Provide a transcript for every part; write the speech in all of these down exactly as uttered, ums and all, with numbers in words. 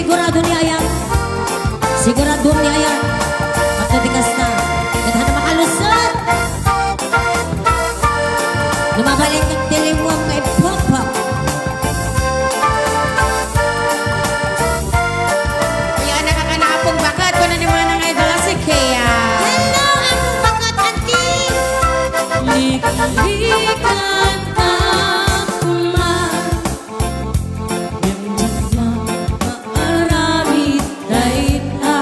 Sigurado ni ayan. Sigurado ni ayan. At di kasta. Ket hana makalusot. Lumabalik ang tilimuam nga ipapa. Ayan, nakakana Apong Bakat. Kuna ni Manang Idol, si Kea. Hello, Apong Bakat, auntie. Liklikan ta kuma. Ngem diak maaramid dayta.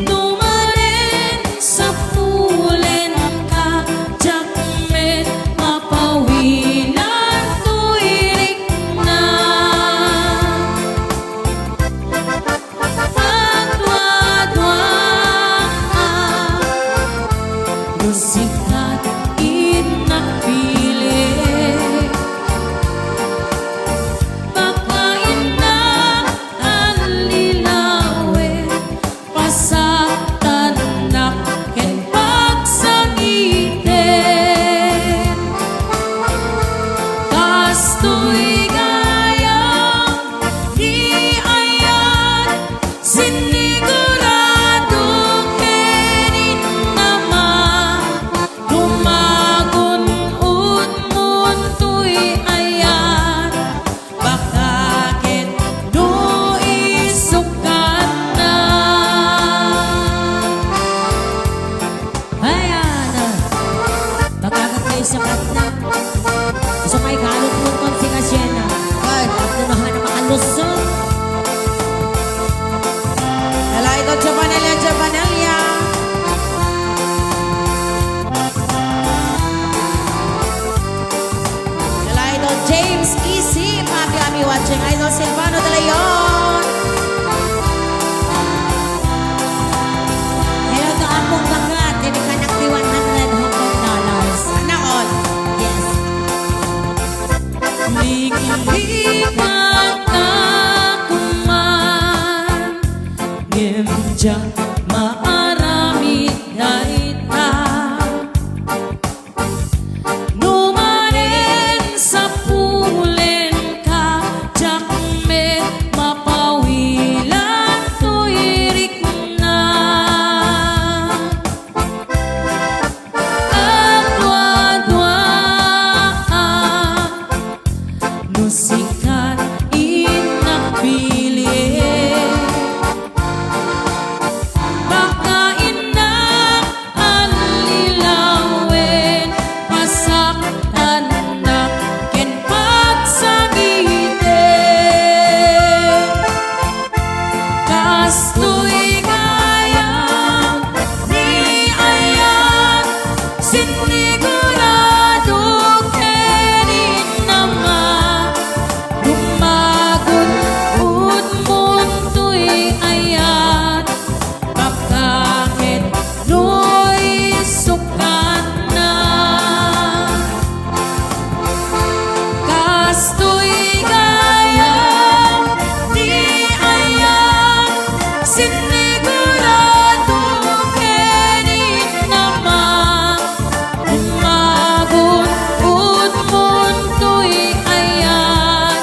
No manen sapulenka, diak met mapawilan toy rikna. Agwadwaa, no sika ti innak pili. Baka innak allilawen, pasaktannak ken pagsangiten. Kastoy gayam ni ayan, sinigurado ken innama, dumagun-odmon toy ayan, baka ket no isukatna. Ayan. Pagkagat kayo sa katna. Gusto kayo galot mo kung si Kasiena. Ay. At nunahan na makalusot. Hello, Idol Jovanelia, Jovanelia. Hello, Idol James Isip. Happy, happy watching. Idol Silvano de Leon. Hello to Apong Bagat. Dini ka nagdi one hundred Hong Kong dollars. Sana all. Yes. Liklikan ta kuma, ngem diak maaramid dayta. No manen sapulenka, diak met mapawilan toy rikna. Agwadwaa, no sika ti innak pili. Baka innak allilawen, pasaktannak ken pagsangiten. Kastoy gayam ni ayan, sinigurado ken innama, dumagun-odmon toy ayan, baka ket no isukatna. Kastoy gayam ni ayan, sinigurado ken innama, dumagun-odmon toy ayan,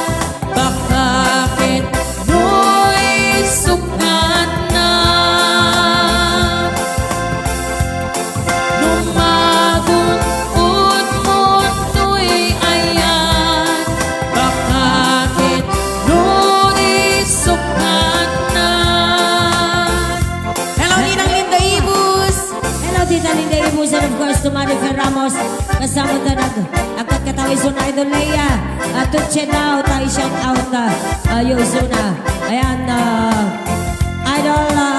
baka ket no isukatna. Dumagun-odmon toy ayan, baka ket no isukatna. Hello, Ninang Linda Ibus. Hello, Tita Linda Ibus, and of course to Marifer Ramos. Kasama ta nag-, agkatkataw isun Idol Lea. At to Chenao, tayo shout out, ah, ah, yung isuna. Ayan, ah, Idol, ah,